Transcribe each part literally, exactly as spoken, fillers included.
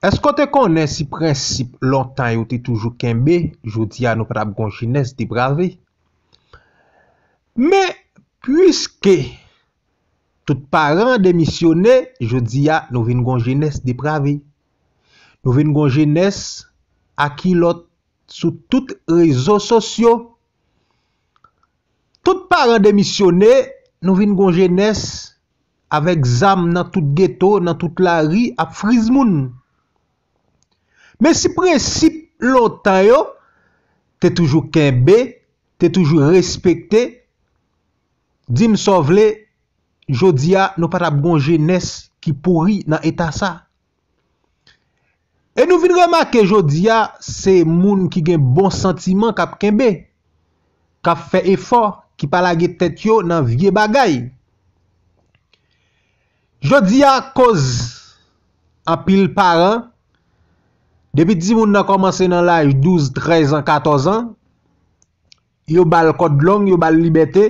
Èske w te konnen si prensip lontan yo te toujou kenbe, jodi a nou pa t ap gon jenès deprave? Men, piske tout paran demisyone, jodi a nou vin gon jenès deprave. Nou vin gon jenès a kilòt sou tout rezo sosyo. Tout paran demisyone, nou vin gon jenès avèk zam nan tout geto, nan tout lari, ap friz moun. Men si prensip lontan yo te toujou kenbe, te toujou respekte, di m sa w vle, jodi a nou pa t ap gon jenès ki pouri nan eta sa. E nou vin remake jodi a, se moun ki gen bon santiman k ap kenbe, k ap fè efò, ki pa lage tèt yo nan vye bagay. Jodi a, koz anpil paran, depi timoun nan kòmanse nan laj douz, trèz an, katòz an, yo ba l kòd long, yo ba l libète.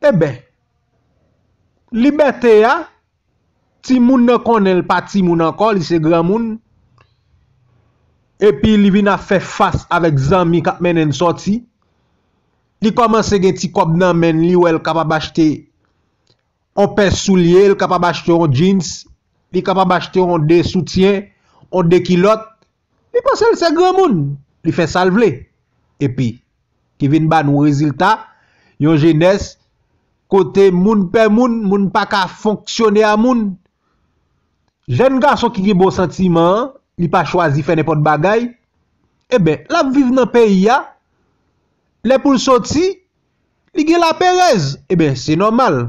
Eben, libète a, timoun nan konnen l pa timoun ankò, li se granmoun. Epi li vin ap fè fas avèk zanmi k ap mennen l sòti. Li kòmanse gen ti kòb nan men l, li wè l kapab achte on pè soulye, li kapab achte on jeans, li kapab achte on de soutyen, on de kilòt. Li panse l se granmoun, li fè sa l vle. Epi, ki vin ba nou rezilta, yon jenès kote moun pè moun, moun pa ka fonksyone a moun. Jèn gason ki gen bon santiman an, li pa chwazi fè nenpòt bagay, eben, l ap viv nan peyi a. Lè pou l soti, li gen laperèz. Eben, se nòmal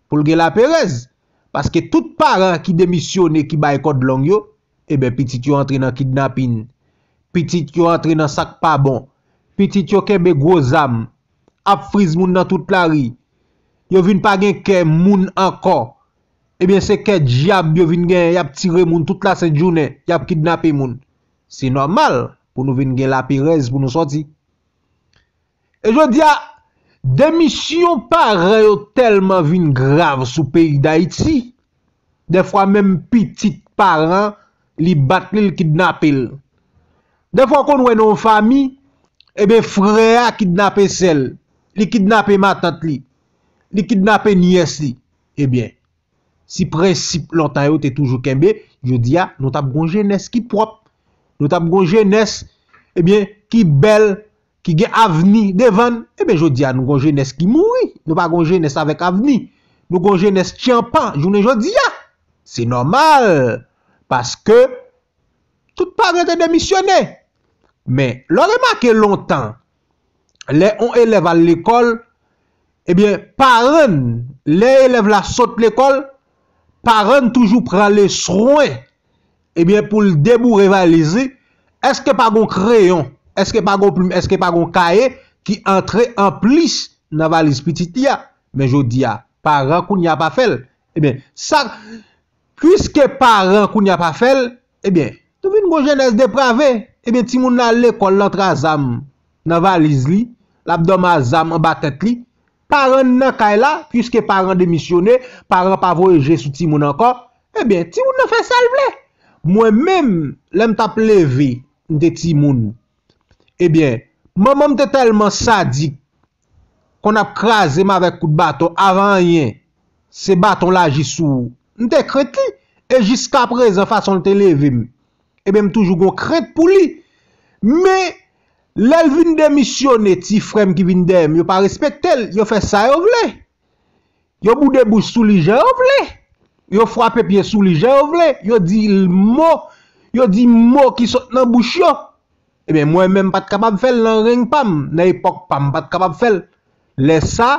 pou l gen laperèz. Paske tout paran ki demisyone, ki bay kòd long yo, eben, pitit yo antre nan kidnapin. Pitit yo antre nan sa k pa bon. Pitit yo kenbe gwo zam, ap friz moun nan tout lari. Yo vin pa gen kè moun ankò. Ebyen, se kè dyab yo vin genyen, y ap tire moun tout lasent jounen, y ap kidnape moun. Se nòmal pou nou vin gen laperèz pou nou sòti. E jodi a, demisyon paran yo tèlman vin grav sou peyi Dayiti, dèfwa menm pitit paran, li bat li, li kidnape l. Dèfwa w konn wè nan yon fanmi, ebyen, frè a kidnape sè l, li kidnape matant li, li kidnape nyès li. Ebyen, si prensip lontan yo te toujou kenbe, jodi a, nou t ap gon jenès ki pwòp. Nou t ap gon jenès, ebyen, ki bèl, ki gen avni devan l. Ebyen, jodi a, nou gon jenès ki mouri. Nou pa gon jenès avèk avni. Nou gon jenès tyanpan, jounen jodi a. Se nòmal, paske tout paran te demisyone. Men, lè w remake lontan, lè yon elèv al lekòl, ebyen, paran l, lè elèv la sot lekòl, paran l toujou pran le swen, ebyen, pou l deboure valiz li, èske pa gon kreyon, èske pa gon plim, èske pa gon kaye ki antre anplis nan valiz pitit li a? Men jodi a, paran kounye a pa fè l. Ebyen, sa, piske paran kounye a pa fè l, ebyen, nou vin gon jenès deprave. Ebyen, timoun nan al lekòl, l antre a zam nan valiz li, l ap dòmi a zam anba tèt li. Paran l nan kay la, piske paran demisyone, paran pa voye je sou timoun ankò, ebyen, timoun nan fè sa l vle. Mwen menm, lè m t ap leve, m te timoun. Ebyen, manman m te tèlman sadik, konn ap kraze m avèk kout baton, avan anyen, se baton l aji sou ou. M te krent li, e jiskaprezan, fason l te leve m, ebyen, m toujou gon krent pou li. Men, lè l vin demisyone, ti frè m ki vin dèyè m, yo pa respekte l, yo fè sa yo vle. Yo boude bouch sou li jan yo vle. Yo frape pye sou li jan yo vle. Yo di l mo, yo di mo ki sot nan bouch yo. Ebyen, mwen menm pa t kapab fè l nan reng pa m, nan epòk pa m, m pa t kapab fè l. Lè sa,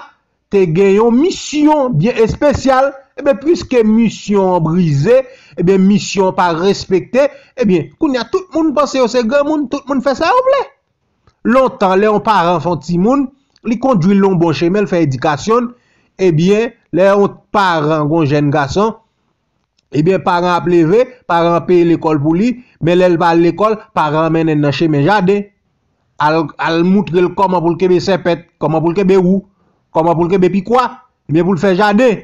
te gen yon misyon byen espesyal. Ebyen, piske misyon an brize, ebyen, misyon an pa respekte, ebyen, kounye a, tout moun panse yo se granmoun, tout moun fè sa yo vle. Lontan, lè yon paran fè yon timoun, li kondui l nan yon bon chemen, l fè edikasyon l, ebyen, lè yon paran gon jèn gason, ebyen, paran ap leve, paran an peye lekòl pou li, men lè l pa al lekòl, paran an mennen l nan chemen jaden. Al, al moutre l kòman pou l kenbe sèpèt, kòman pou l kenbe wou, kòman pou l kenbe pikwa, ebyen, pou l fè jaden.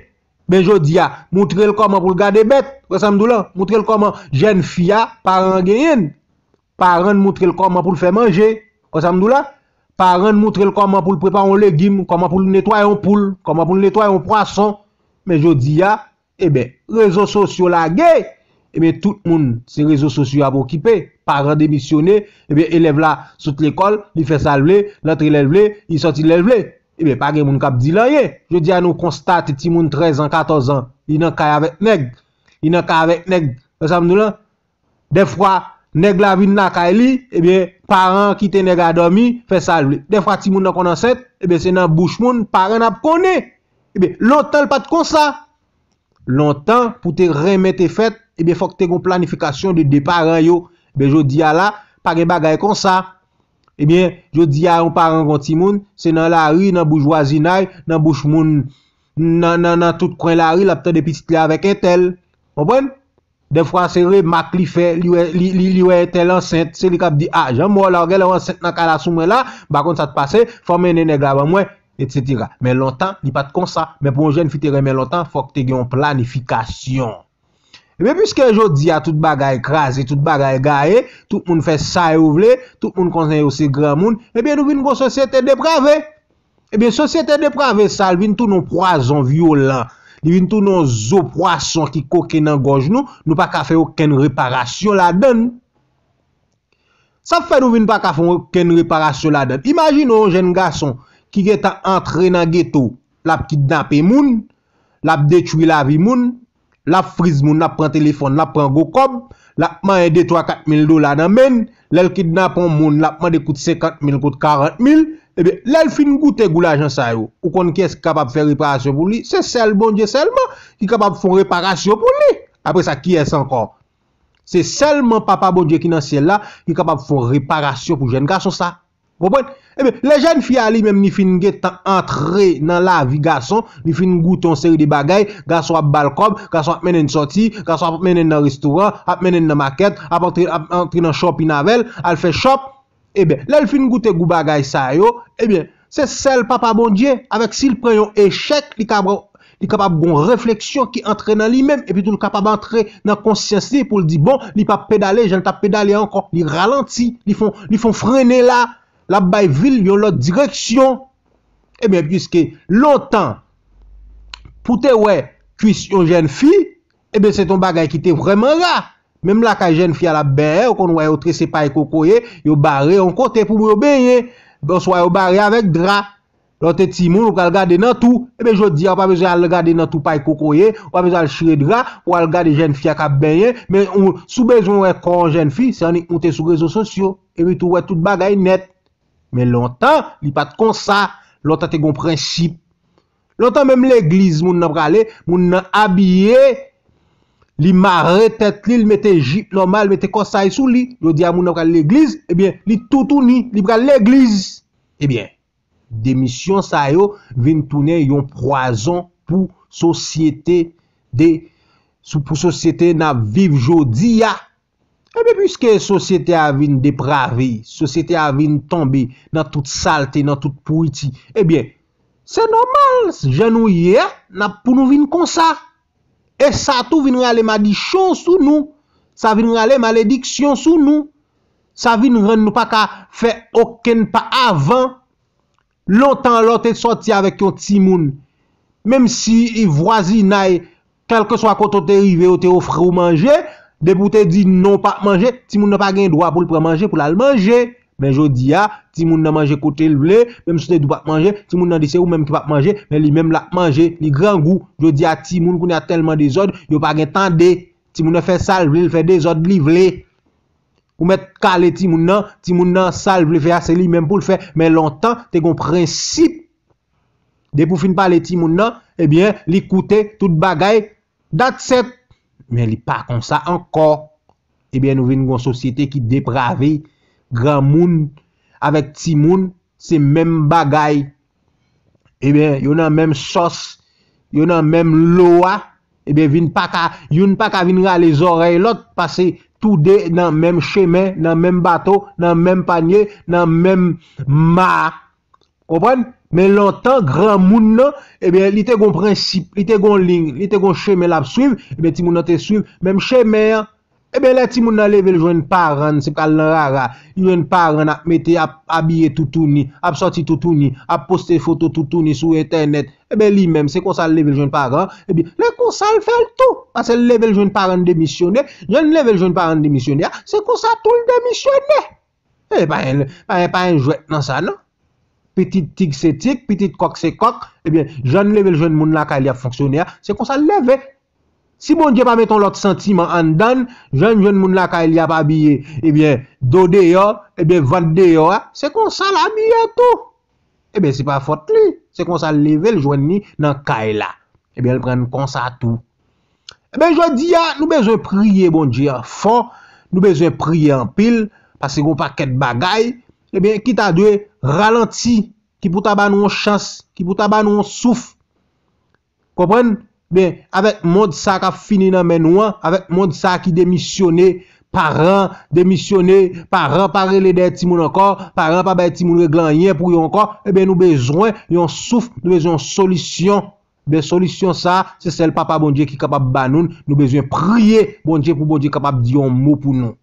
Men jodi a, moutre l kòman pou l gade bèt. Wè sa m di w la? Moutre l kòman jèn fi a, paran an genyen l. Paran l moutre l kòman pou l fè manje. Wè sa m di w la? Paran l moutre l kòman pou l prepare yon legim, kòman pou l netwaye yon poul, kòman pou l netwaye yon pwason. Men jodi a, ebyen, rezo sosyo lage. Ebyen, tout moun, se rezo sosyo ap okipe. Paran demisyone, ebyen, elèv la sot lekòl, li fè sa l vle, l antre lè l vle, li sòti lè l vle. Ebyen, pa gen moun k ap di l anyen. Jodi a, nou konstate timoun trèz an, katòz an, li nan kay avèk nèg. Li nan kay avèk nèg. Wè sa m di w la? Dèfwa, nèg la vin lakay li, ebyen, paran an kite nèg la dòmi, fè sa l vle. Dèfwa, timoun nan konn ansent, ebyen, se nan bouch moun, paran n ap konnen. Ebyen, lontan l pa t konsa. Lontan, pou te renmen te fèt, ebyen, fòk te gon planifikasyon de de paran yo. Ebyen, jodi a la, pa gen bagay konsa. Ebyen, jodi a, yon paran gon timoun, se nan lari, nan bouch vwazinay, nan bouch moun, nan, nan, nan tout kwen lari, l ap tande pitit li avèk entèl. Konprann? Dèfwa, se remak li fè, li wè, li, li, li wè entèl ansent, se li k ap di, a, jan m wè w la, w genlè w ansent nan kay la sou mwen la, m pa konn sa t pase, fò w mennen nèg la ban mwen, etsetera. Men lontan, li pa t konsa. Men pou yon jèn fi te renmen lontan, fòk te gen yon planifikasyon. Ebyen, piske jodi a tout bagay kraze, tout bagay gaye, tout moun fè sa yo vle, tout moun konnen yo se granmoun, ebyen, nou vin gon sosyete deprave. Ebyen, sosyete deprave sa, l vin tounen yon pwazon vyolan. Li vin tounen yon zo pwason ki koke nan gòj nou, nou pa ka fè okenn reparasyon ladan l. Sa fè nou vin pa ka fè okenn reparasyon ladan l. Imajine yon jèn gason ki gentan antre nan geto, l ap kidnape moun, l ap detwi lavi moun, l ap friz moun, l ap pran telefòn, l ap pran gwo kòb, l ap manyen de twa kat mil dola nan men l, lè l kidnape yon moun, l ap mande kout senkant mil, kout karant mil, ebyen, lè l fin goute gou lajan sa yo, ou konn kiyès ki kapab fè reparasyon pou li? Se sèl Bondye sèlman ki kapab fè yon reparasyon pou li. Apre sa, kiyès ankò? Se sèlman Papa Bondye ki nan syèl la ki kapab fè yon reparasyon pou jèn gason sa. Konprann? Ebyen, lè jèn fi a li menm li fin gentan antre nan lavi gason, li fin goute yon seri de bagay, gason ap ba l kòb, gason ap mennen l sòti, gason ap mennen l nan restoran, ap mennen l nan makèt, ap antre, ap antre nan shopping avè l, al fè shop. Ebyen, lè l fin goute gou bagay sa yo, ebyen, se sèl Papa Bondye, avèk si l pran yon echèk, li ka li kapab gon refleksyon ki antre nan li menm, epi tou l kapab antre nan konsyans li pou l di, bon, li p ap pedale jan l t ap pedale ankò, li ralanti, li fon, li fon frennen la, l ap bay vi l yon lòt direksyon. Ebyen, piske lontan, pou te wè kwis yon jèn fi, ebyen, se t on bagay ki te vrèman ra. Menm lakay jèn fi a l ap benyen, ou konn wè yo trese pay kokoye, yo bare yon kote pou yo benyen, oswa yo bare avèk dra. Lè w te timoun, ou pral gade nan twou. Ebyen, jodi a, ou pa bezwen al gade nan twou pay kokoye, ou pa bezwen al chire dra pou al gade jèn fi a k ap benyen. Men ou, si w bezwen wè kò yon jèn fi, se annik moute sou rezo sosyo. Epi tou, wè tout bagay nèt. Men lontan, li pa t konsa. Lontan te gon prensip. Lontan, menm legliz moun nan prale, moun nan abiye, li mare tèt li, li mete jip nòmal, mete kòsay sou li. Jodi a, moun nan pral legliz, ebyen, li toutouni, li pral legliz. Ebyen, demisyon sa yo vin tounen yon pwazon pou sosyete de, sou, pou sosyete n ap viv jodi a. Ebyen, piske sosyete a vin deprave, sosyete a vin tonbe nan tout salte, nan tout pouriti, ebyen, se nòmal, jan nou ye a, n ap pou nou vin konsa. E sa tou vin rale madichon sou nou. Sa vin rale malediksyon sou nou. Sa vin rann nou pa ka fè okenn pa avan. Lontan, lè w te sòti avèk yon timoun, menm si vwazinay, kèlkeswa kote w te rive, yo te ofri w manje, depi w te di non, w p ap manje, timoun nan pa gen dwa pou l pran manje, pou l al manje. Men jodi a, timoun nan manje kote l vle, menm si w te di w p ap manje, timoun nan di se ou menm ki p ap manje, men li menm l ap manje, li grangou. Jodi a, timoun kounye a tèlman dezòd, yo pa gen tande. Timoun nan fè sa l vle, l fè dezòd li vle. Ou mèt kale timoun nan, timoun nan sa l vle fè a, se li menm pou l fè. Men lontan, te gon prensip. Depi w fin pale timoun nan, ebyen, li koute tout bagay, that's it. Men li pa konsa ankò. Ebyen, nou vin gon sosyete ki deprave, granmoun avèk timoun, se menm bagay. Ebyen, yo nan menm sòs, yo nan menm lo a. Ebyen, vin pa ka, youn pa ka vin rale zòrèy lòt, paske toude nan menm chemen, nan menm bato, nan menm panye, nan menm ma. Konprann? Men lontan, granmoun nan, ebyen, li te gon prensip, li te gon liy, li te gon chemen l ap swiv, ebyen, timoun nan te swiv menm chemen an. Ebyen, lè timoun nan leve, l jwenn paran l, se pral nan rara, li jwenn paran l ap mete, ap abiye toutouni, ap sòti toutouni, ap poste foto toutouni sou entènèt. Ebyen, li menm, se konsa l leve, l jwenn paran l. Ebyen, lè konsa l fè l tou, paske l leve, l jwenn paran l demisyone, jan l leve, l jwenn paran l demisyone a, se konsa tou l demisyone. E pa gen, pa gen, pa gen jwèt nan sa, non. Pitit tig se tig, pitit kòk se kòk. Ebyen, jan l leve, l jwenn moun lakay li ap fonksyone a, se konsa l leve. Si Bondye pa mete yon lòt santiman anndan l, jan l jwenn moun lakay li ap abiye, ebyen, do deyò, ebyen, vant deyò a, se konsa l abiye tou. Ebyen, se pa fòt li. Se konsa l leve, l jwenn li nan kay la. Ebyen, l pran l konsa tou. Ebyen, jodi a, nou bezwen priye Bondye an fò, nou bezwen priye anpil, paske gon pakèt bagay, ebyen, ki ta dwe ralanti, ki pou ta ba nou yon chans, ki pou ta ba nou yon souf. Konprann? Byen, avèk mond sa k ap fini nan men nou an, avèk mond sa ki demisyone, paran demisyone, paran pa rele dèyè timoun ankò, paran pa bay timoun regle anyen pou yo ankò, ebyen, nou bezwen yon souf, nou bezwen yon solisyon. Ebyen, solisyon sa, se sèl Papa Bondye ki kapab ba nou l. Nou bezwen priye Bondye pou Bondye kapab di yon mo pou nou.